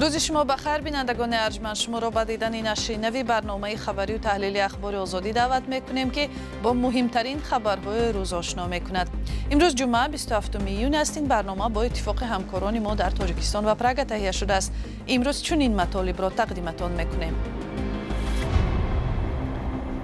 Рӯзи шумо ба хайр, бинандагони арҷманд. Шуморо ба дидани нашри нави барномаи хабарию таҳлили Ахбори Озодӣ даъват мекунем, ки бо муҳимтарин хабарҳои рӯз ошно мекунад. Имрӯз ҷумъа, 27 июн аст. Ин барнома бо иттифоқи ҳамкорони мо дар Тоҷикистон ва Прага таҳия шудааст. Имрӯз чунин матолибро тақдиматон мекунем.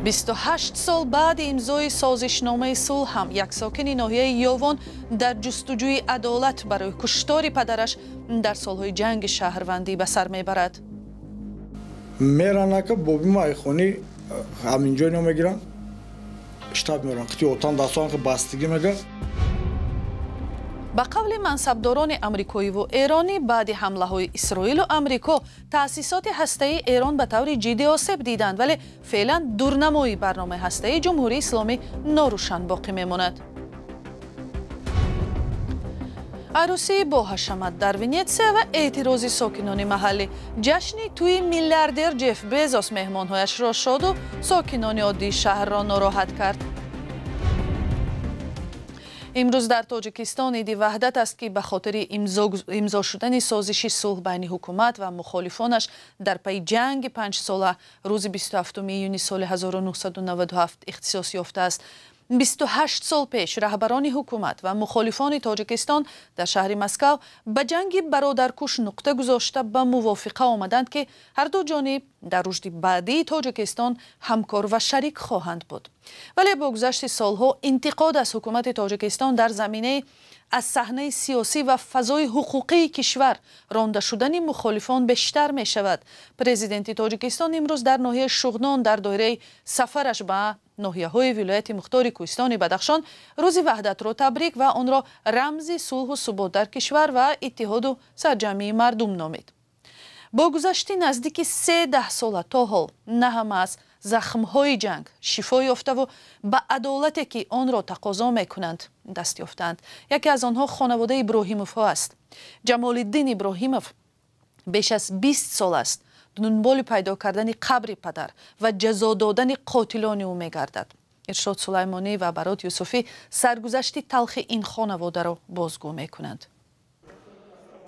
28 сол баъди имзои созишномаи сулҳ ҳам як сокини ноҳияи Ёвон дар ҷустуҷӯи адолат барои куштори падараш дар солҳои ҷанги шаҳрвандӣ ба сар мебарад. Меранака боби майхонӣ ҳаминҷо ино мегиранд, штаб меран, қити отан дастон бастигӣ мега. Ба қавли мансабдорони амрикоиву эронӣ, баъди ҳамлаҳои Исроилу Амрико таъсисоти ҳастаии Эрон ба таври ҷиддӣ осеб диданд, вале феълан дурнамои барномаи ҳастаии Ҷумҳурии Исломӣ норӯшан боқӣ мемонад. Арӯсии бо ҳашамат дар Венетсия ва эътирози сокинони маҳаллӣ. Ҷашни тӯи миллиардер Ҷеф Безос меҳмонҳояшро шоду сокинони оддии шаҳрро нороҳат кард. Имрӯз дар Тоҷикистон иди Ваҳдат аст, ки ба хотири имзо шудани созиши сулҳ байни ҳукумат ва мухолифонаш дар пайи ҷанги панҷсола рӯзи 27 июни соли 1997 ихтисос ёфтааст. 28 сол пеш раҳбарони ҳукумат ва мухолифони Тоҷикистон дар шаҳри Москав ба ҷанги бародаркуш нуқта гузошта ба мувофиқа омаданд, ки ҳарду ҷониб дар рушди баъдии Тоҷикистон ҳамкор ва шарик хоҳанд буд. Вале бо гузашти солҳо интиқод аз ҳукумати Тоҷикистон дар заминаи аз саҳнаи сиёсӣ ва фазои ҳуқуқии кишвар ронда шудани мухолифон бештар мешавад. Президенти Тоҷикистон имрӯз дар ноҳияи Шуғнон дар доираи сафараш ба ноҳияҳои вилояти мухтори Кӯҳистони Бадахшон рӯзи Ваҳдатро табрик ва онро рамзи сулҳу субот дар кишвар ва иттиҳоду сарҷамъии мардум номид. Бо гузашти наздики се даҳсола то ҳол на ҳама аз захмҳои ҷанг шифо ёфтаву ба адолате, ки онро тақозо мекунанд, даст ёфтаанд. Яке аз онҳо хонаводаи Иброҳимовҳо аст. Ҷамолиддин Иброҳимов беш аз 20 сол аст дунболи пайдо кардани қабри падар ва ҷазо додани қотилони ӯ мегардад. Иршод Сулаймонӣ ва Барот Юсуфӣ саргузашти талхи ин хонаводаро бозгӯ мекунанд.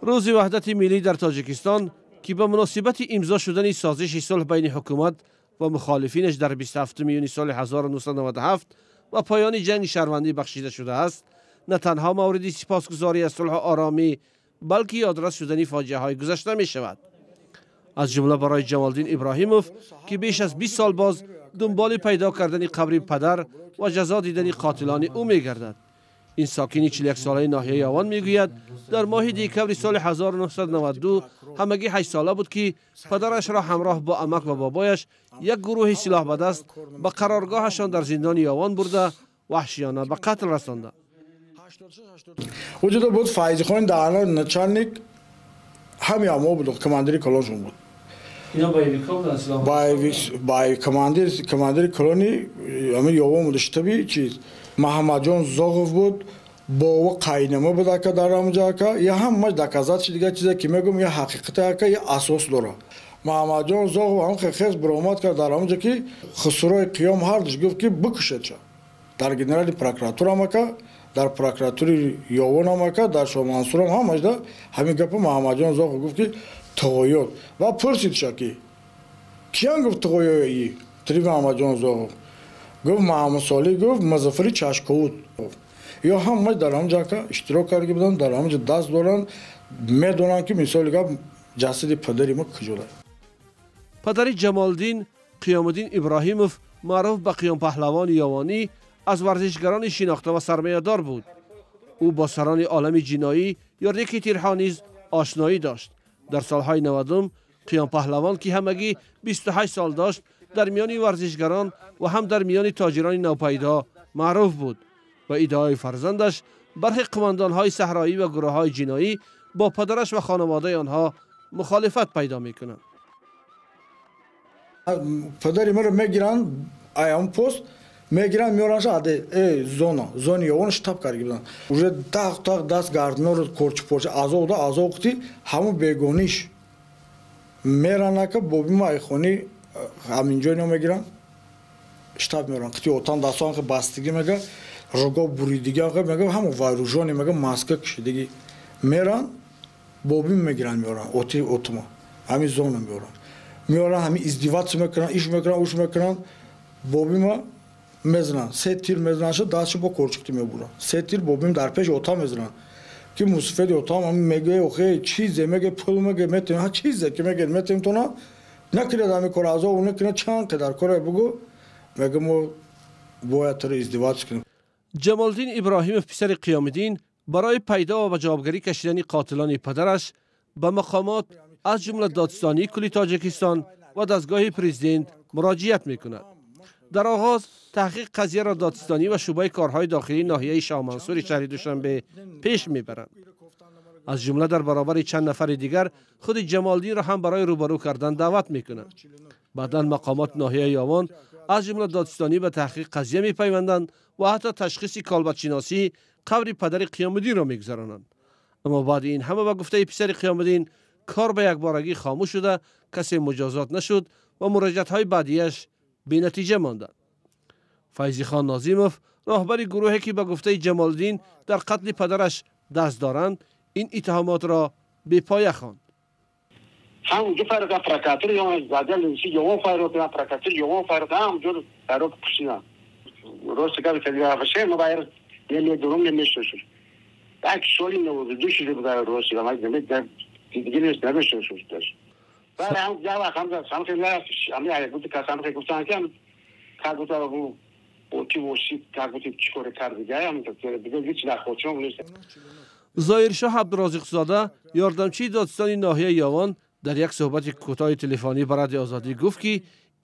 Рӯзи Ваҳдати миллӣ дар Тоҷикистон, ки ба муносибати имзо шудани созиши сулҳ байни ҳукумат ва мухолифинаш дар 27 июни соли 1997 ва поёни ҷанги шаҳрвандӣ бахшида шудааст, на танҳо мавриди сипосгузорӣ аз сулҳу оромӣ, балки ёдрас шудани фоҷиаҳои гузашта мешавад. Аз ҷумла барои Ҷамолиддин Иброҳимов, ки беш аз 20 сол боз дунболи пайдо кардани қабри падар ва ҷазо дидани қотилони ӯ мегардад. Ин сокини 41-солаи ноҳияи Ёвон мегӯяд, дар моҳи декабри соли 1992 ҳамагӣ 8 сола буд, ки падарашро ҳамроҳ бо амак ва бобояш як гурӯҳи силоҳ ба даст ба қароргоҳашон дар зиндони Ёвон бурда ваҳшиёна ба қатл расонда. Уҷода буд Файзихон дар начальник ҳами амо буд, командири колоншон буд. Ино боевикҳо буданд силоҳ? Бо командири колони ҳами Ёвон буд, штаби чиз. Маҳаммадҷон Зоғов буд, бова қайнама буд ака дар ҳамуҷа ака. Я ҳамаш доказат чи дигар чизе ки мегӯм, я ҳақиқате ака, я асос дора. Маҳаммадҷон Зоғов ҳам хес баромад кард дар ҳамуҷа, ки Хусурои Қиём ҳардуш гуфт, ки бикушед ша. Дар генерали прокуратурам ака, дар прокуратури Ёвонам ака, дар Шоҳмансурам ҳамашда ҳамин гапа Маҳаммадҷон Зоғов гуфт, ки тағоёт. Ва пурсид ша, ки киян гуфт тағоёи три Маҳаммадҷон Зоғов. Гуфт Маҳамудсолӣ, гуфт Музаффари Чашковуд. Ё ҳамаш дар ҳамҷа ака иштирок карда буданд, дар ҳамҷа даст доранд, медонанд, ки мисоли гап ҷасади падари мо куҷода. Падари Ҷамолиддин, Қиёмуддин Иброҳимов, маъруф ба Қиёмпаҳлавони Ёвонӣ, аз варзишгарони шинохта ва сармоядор буд. Ӯ бо сарони олами ҷиноӣ ё рекетирҳо низ ошноӣ дошт. Дар солҳои 90 Қиёмпаҳлавон, ки ҳамагӣ 28 сол дошт, дар миёни варзишгарон ва ҳам дар миёни тоҷирони навпайдо маъруф буд. Ба иддаои фарзандаш, бархе қумандонҳои саҳроӣ ва гурӯҳҳои ҷиноӣ бо падараш ва хонаводаи онҳо мухолифат пайдо мекунанд. Падари маро мегиранд, аям пост мегиранд, меоранд аде зона, зони Ёвон штаб карда буданд. Уже тақ тақ даст гардиноро корчи порча азоб да азоб қути ҳамун бегониш меранака боби майхонӣ ҳаминҷо ино мегиранд, штаб меоранд, қити отан дастон бастигӣ мега, рого буридигӣ мега, ҳамон вайружони мега, маска кишидагӣ меранд, бобим мегиранд, меоранд оти отума. Ҳамин зона меоранд. Меоранд, ҳамин издеваться мекунанд, иш мекунанд, уш мекунанд. Бобима мезананд. Се тир мезананд, дастшо бо корчикти мебуранд. Се тир бобим дар пеш ота мезананд. Ки мусафеди отам ҳамин мегӯяд, охе чизе меге, пул меге, метем, ҳа чизе ки меге, метем тона. Накунад ҳамин кор азоб накунад, чанд қадар коре бугӯ, меге мо бояд туро издеваться кунем. Ҷамолиддин Иброҳимов, писари Қиёмиддин, барои пайдо ва ба ҷавобгарӣ кашидани қотилони падараш ба мақомот аз ҷумла додситонии кулли Тоҷикистон ва дастгоҳи президент муроҷиат мекунад. Дар оғоз таҳқиқ қазияро додситонӣ ва шӯъбаи корҳои дохилии ноҳияи Шоҳмансури шаҳри Душанбе пеш мебаранд. Аз ҷумла дар баробари чанд нафари дигар худи Ҷамолиддинро ҳам барои рӯбарӯ кардан даъват мекунанд. Баъдан мақомоти ноҳияи Ёвон аз ҷумла додситонӣ ба таҳқиқ қазия мепайванданд ва ҳатто ташхиси колбадшиносӣ қабри падари Қиёмиддинро мегузаронанд. Аммо баъди ин ҳама ба гуфтаи писари Қиёмиддин кор ба якборагӣ хомӯш шуда, касе муҷозот нашуд ва муроҷиатҳои баъдияш бенатиҷа монданд. Файзихон Нозимов, роҳбари гурӯҳе ки ба гуфтаи Ҷамолиддин дар қатли падараш даст доранд, ин иттиҳомотро бепоя хонд. Ҳамонҷо файрод прокуратура ё задали ёвон файрод прокуратура ёвон файрод ҳамонҷо файрод кушидан. Рост гап ше мо байр намедонам намешносам. Так соли 92 шуда буд рост гап диге нест намешносам. Баъд ҳам ҷава ҳам ҳам ҳам гуфт касам ки гуфтан ки как будто ки восит как будто чӣ коре кард дига ҳам диге ҳеч дар хотирам нест. Зоҳиршоҳ Абдурозиқзода, ёрдамчии додситони ноҳияи Ёвон, дар як суҳбати кӯтоҳи телефонӣ ба Радиои Озодӣ гуфт, ки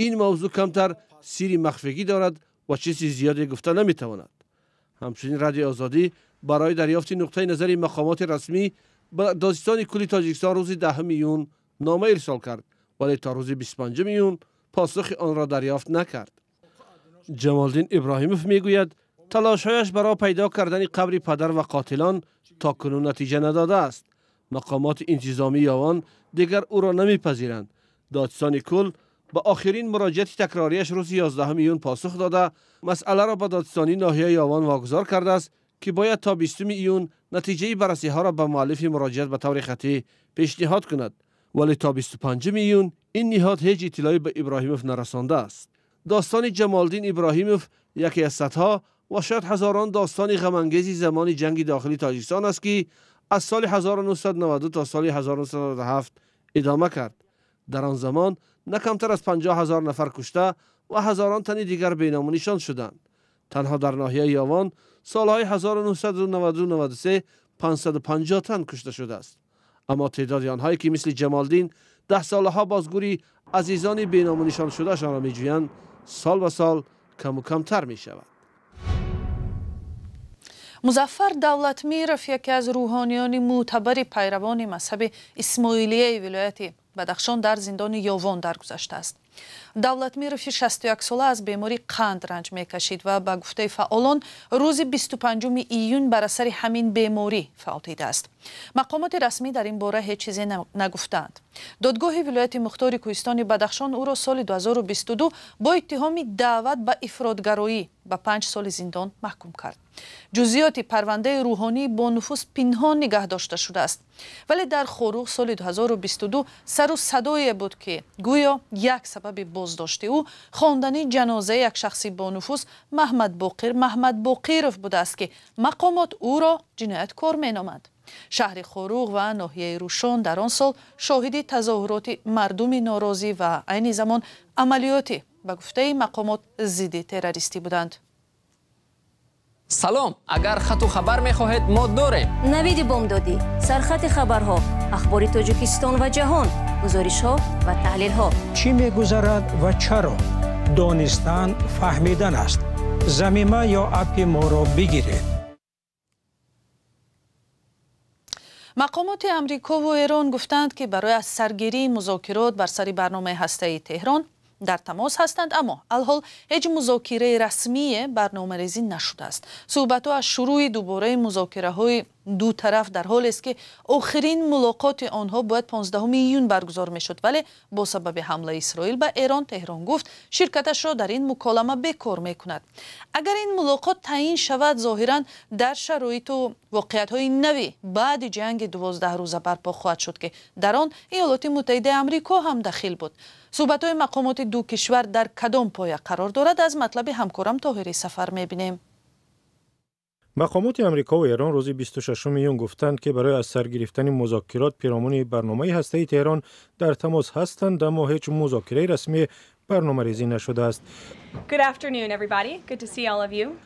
ин мавзӯъ камтар сирри махфигӣ дорад ва чизи зиёде гуфта наметавонад. Ҳамчунин Радиои Озодӣ барои дарёфти нуқтаи назари мақомоти расмӣ ба додситони кулли Тоҷикистон рӯзи 10 июн нома ирсол кард, вале то рӯзи 25 июн посухи онро дарёфт накард. Ҷамолиддин Иброҳимов мегӯяд, талошҳояш барои пайдо кардани қабри падар ва қотилон то кунун натиҷа надодааст. Мақомоти интизомии Ёвон дигар ӯро намепазиранд. Додситони кул ба охирин муроҷиати такрорияш рӯзи 11 июн посух дода, масъаларо ба додситонии ноҳияи Ёвон вогузор кардааст, ки бояд то 20 июн натиҷаи баррасиҳоро ба муаллифи муроҷиат ба таври хаттӣ пешниҳод кунад. Вале то 25 июн ин ниҳод ҳеҷ иттилоӣ ба Иброҳимов нарасондааст. Достони Ҷамолиддин Иброҳимов яке аз садҳо ва шояд ҳазорон достони ғамангези замони ҷанги дохилии Тоҷикистон аст, ки аз соли 1992 то соли 1997 идома кард. Дар он замон на камтар аз 50 ҳазор нафар кушта ва ҳазорон тани дигар беному нишон шуданд. Танҳо дар ноҳияи Ёвон солҳои 1992-93 550 тан кушта шудааст. Аммо теъдоди онҳое ки мисли Ҷамолиддин даҳсолаҳо бозгӯри азизони беному нишон шудаашонро меҷӯянд, сол ба сол каму камтар мешавад. Музаффар Давлатмиров, яке аз рӯҳониёни мӯътабари пайравони мазҳаби исмоилияи вилояти Бадахшон, дар зиндони Ёвон даргузаштааст. Давлатмирови 61сола аз бемории қанд ранҷ мекашид ва ба гуфтаи фаъолон рӯзи 25 июн бар асари ҳамин беморӣ фавтидааст. Мақомоти расмӣ дар ин бора ҳеҷ чизе нагуфтаанд. Додгоҳи вилояти мухтори кӯҳистони Бадахшон ӯро соли 2022 бо иттиҳоми даъват ба ифротгароӣ ба 5 соли зиндон маҳкум кард. Ҷузъиёти парвандаи рӯҳонии бонуфуз пинҳон нигаҳ дошта шудааст. Вале дар Хоруғ соли 2022 сару садое буд, ки гӯё як сабаби боздошти ӯ хондани ҷанозаи як шахси бонуфуз Маҳмадбоқир Маҳмадбоқиров будааст, ки мақомот ӯро ҷинояткор меноманд. Шаҳри Хоруғ ва ноҳияи Рӯшон дар он сол шоҳиди тазоҳуроти мардуми норозӣ ва айни замон амалиёти ба гуфтаи мақомот зидди террористӣ буданд. Салом, агар хату хабар мехоҳед, мо дорем. Навиди бомдодӣ, сархати хабарҳо, ахбори Тоҷикистон ва ҷаҳон, гузоришҳо ва таҳлилҳо. Чӣ мегузарад ва чаро? Донистан фаҳмидан аст. Замима ё аппи моро бигиред. Мақомоти Амрико ва Эрон гуфтанд, ки барои аз саргирии музокирот бар сари барномаи ҳастаии Теҳрон дар тамос ҳастанд, аммо алҳол ҳеҷ музокираи расмие барномарезӣ нашудааст. Суҳбатҳо аз шурӯи дубораи музокираҳои Ду тараф дар ҳолест ки охирин мулоқоти онҳо бояд 15 июн баргузор мешуд, вале бо сабаби ҳамлаи Исроил ба Эрон Теҳрон гуфт ширкаташро дар ин муколама бекор мекунад. Агар ин мулоқот таъин шавад, зоҳиран дар шароиту воқеиятҳои нави баъди ҷанги 12 рӯза барпо хоҳад шуд, ки дар он Иёлоти Муттаҳидаи Амрико ҳам дахил буд. Суҳбатҳои мақомоти ду кишвар дар кадом поя қарор дорад, аз матлаби ҳамкорам Тоҳири Сафар мебинем. Мақомоти Амрико ва Эрон рӯзи 26 июн гуфтанд, ки барои аз сар гирифтани музокирот пиромуни барномаи ҳастаии Теҳрон дар тамос ҳастанд, аммо ҳеҷ музокираи расмӣ барномарезӣ нашудааст.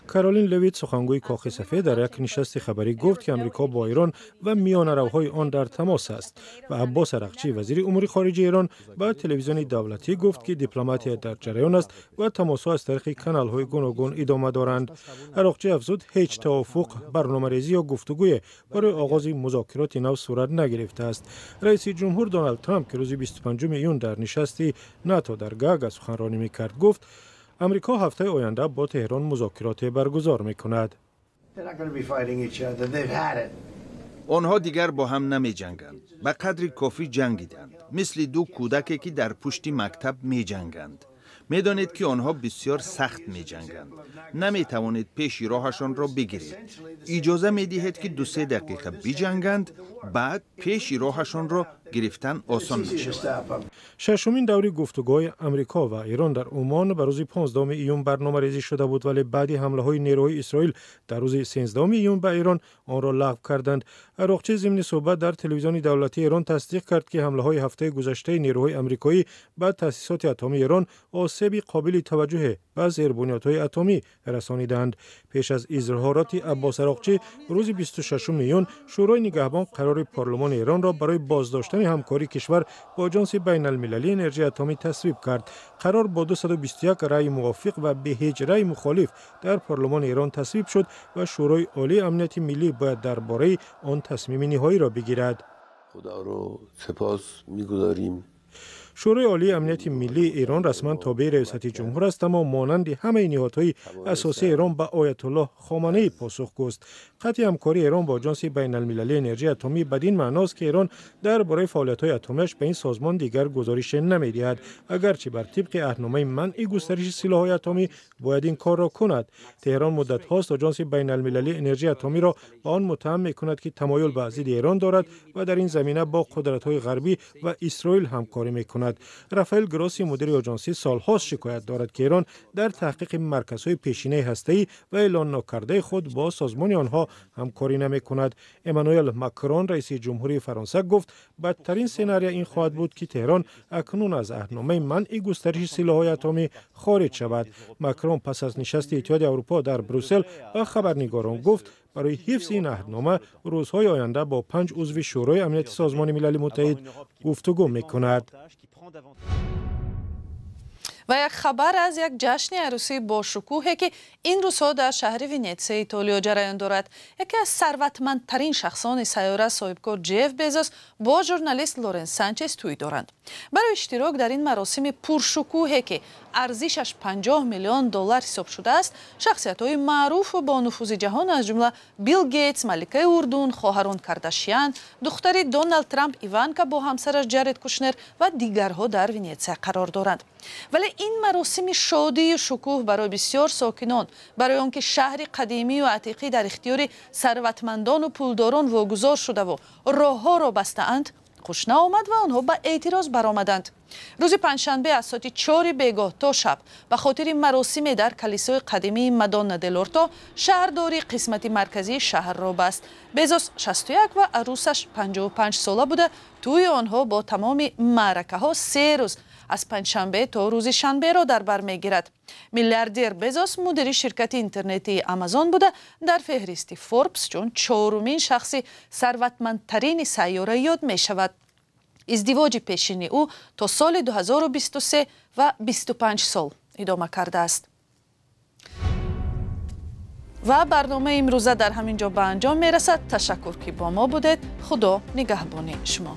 Каролин Левит, сухангӯи Кохи Сафед, дар як нишасти хабарӣ гуфт, ки Амрико бо Эрон ва миёнаравҳои он дар тамос аст ва Аббос Арақчӣ, вазири умури хориҷаи Эрон, ба телевизиони давлатӣ гуфт, ки дипломатия дар ҷараён аст ва тамосҳо аз тариқи каналҳои гуногун идома доранд. Арақчӣ афзуд, ҳеҷ тавофуқ, барномарезӣ ё гуфтугӯе барои оғози музокироти нав сурат нагирифтааст. Раиси ҷумҳур Доналд Трамп, ки рӯзи 25 июн дар нишасти НАТО дар Гаага суханронӣ мекард, гуфт Амрико ҳафтаи оянда бо Теҳрон музокироте баргузор мекунад. Онҳо дигар бо ҳам намеҷанганд. Ба қадри кофӣ ҷангиданд, мисли ду кӯдаке, ки дар пушти мактаб меҷанганд. Медонед, ки онҳо бисёр сахт меҷанганд. Наметавонед пеши роҳашонро бигиред. Иҷоза медиҳед, ки 2-3 дақиқа биҷанганд, баъд пеши роҳашонро гирифтан осон мешавад. Шашумин даври гуфтугӯҳои Амрико ва Эрон дар Умон ба рӯзи 15 июн барномарезӣ шуда буд, вале баъди ҳамлаҳои нерӯҳои Исроил дар рӯзи 13 июн ба Эрон онро лағв карданд. Арақчӣ зимни суҳбат дар телевизиони давлатии Эрон тасдиқ кард, ки ҳамлаҳои ҳафтаи гузаштаи нерӯҳои амрикоӣ ба таъсисоти атомии Эрон осеби қобили таваҷҷӯҳе ба зербунёдҳои атомӣ расониданд. Пеш аз изҳороти Аббос Арақчӣ рӯзи 26 июн Шӯрои нигаҳбон қарори парлумони Эронро барои боздоштани ҳамкории кишвар бо Оҷонси байналмилалии энергияи атомӣ тасвиб кард. Қарор бо 221 раъи мувофиқ ва бе ҳеҷ раъи мухолиф дар парлумони Эрон тасвиб шуд ва Шӯрои Олии Амнияти Миллӣ бояд дар бораи он тасмими ниҳоиро бигирад. Худоро сипос мегузорем. Шӯрои Олии Амнияти Миллии Эрон расман тобеи раёсати ҷумҳур аст, аммо монанди ҳамаи ниҳодҳои асосии Эрон ба Оятуллоҳ Хоманаӣ посухгӯст. Қатъи ҳамкории Эрон бо Оҷонси байналмилалии энергияи атомӣ бадин маъност, ки Эрон дар бораи фаъолиятҳои атомиаш ба ин созмон дигар гузорише намедиҳад, агарчи бар тибқи аҳдномаи манъи густариши силоҳҳои атомӣ бояд ин корро кунад. Теҳрон муддатҳост Оҷонси байналмилалии энергияи атомиро ба он муттаҳам мекунад, ки тамоюл ба зидди Эрон дорад ва дар ин замина бо қудратҳои ғарбӣ ва Исроил ҳамкорӣ мекунад. Рафаэл Гросси, мудири оҷонсӣ, солҳост шикоят дорад, ки Эрон дар таҳқиқи марказҳои пешинаи ҳастаӣ ва эълон нокардаи худ бо созмони онҳо ҳамкорӣ намекунад. Эммануэл Макрон, раиси ҷумҳурии Фаронса, гуфт бадтарин сенария ин хоҳад буд, ки Теҳрон акнун аз аҳдномаи манъи густариши силоҳҳои атомӣ хориҷ шавад. Макрон пас аз нишасти Иттиҳоди Аврупо дар Брюссел ба хабарнигорон гуфт барои ҳифзи ин аҳднома рӯзҳои оянда бо 5 узви Шӯрои Амнияти Созмони Милали Муттаҳид гуфтугӯ мекунад. Ва як хабар аз як ҷашни арӯсӣ бо шукӯҳе, ки ин рӯзҳо дар шаҳри Венетсияи Итолиё ҷараён дорад. Яке аз сарватмандтарин шахсони сайёра, соҳибкор Ҷеф Безос, бо журналист Лорен Санчес тӯй доранд. Барои иштирок дар ин маросими пуршукӯҳе, ки арзишаш 50 миллион доллар ҳисоб шудааст, шахсиятҳои маъруфу бонуфузи ҷаҳон, аз ҷумла Билл Гейтс, маликаи Урдун, хоҳарон Кардашян, духтари Доналд Трамп Иванка бо ҳамсараш Ҷаред Кушнер ва дигарҳо дар Венетсия қарор доранд. Вале ин маросими шодию шукӯҳ барои бисёр сокинон, барои он ки шаҳри қадимию атиқӣ дар ихтиёри сарватмандону пулдорон вогузор шудаву роҳҳоро бастаанд, хуш наомад ва онҳо ба эътироз баромаданд. Рӯзи панҷшанбе аз соати 4 бегоҳ то шаб ба хотири маросиме дар калисои қадимии Мадонна делорто шаҳрдорӣ қисмати марказии шаҳрро баст. Безос 61 ва арӯсаш 55 сола буда, тӯи онҳо бо тамоми маъракаҳо 3 рӯз аз панҷшанбе то рӯзи шанберо дар бар мегирад. Миллиардер Безос мудири ширкати интернетии Амазон буда, дар феҳристи Форбс чун 4-умин шахси сарватмандтарини сайёра ёд мешавад. Издивоҷи пешини ӯ то соли 2023 ва 25 сол идома кардааст. Ва барномаи имрӯза дар ҳамин ҷо ба анҷом мерасад. Ташаккур, ки бо мо будед. Худо нигаҳбони шумо.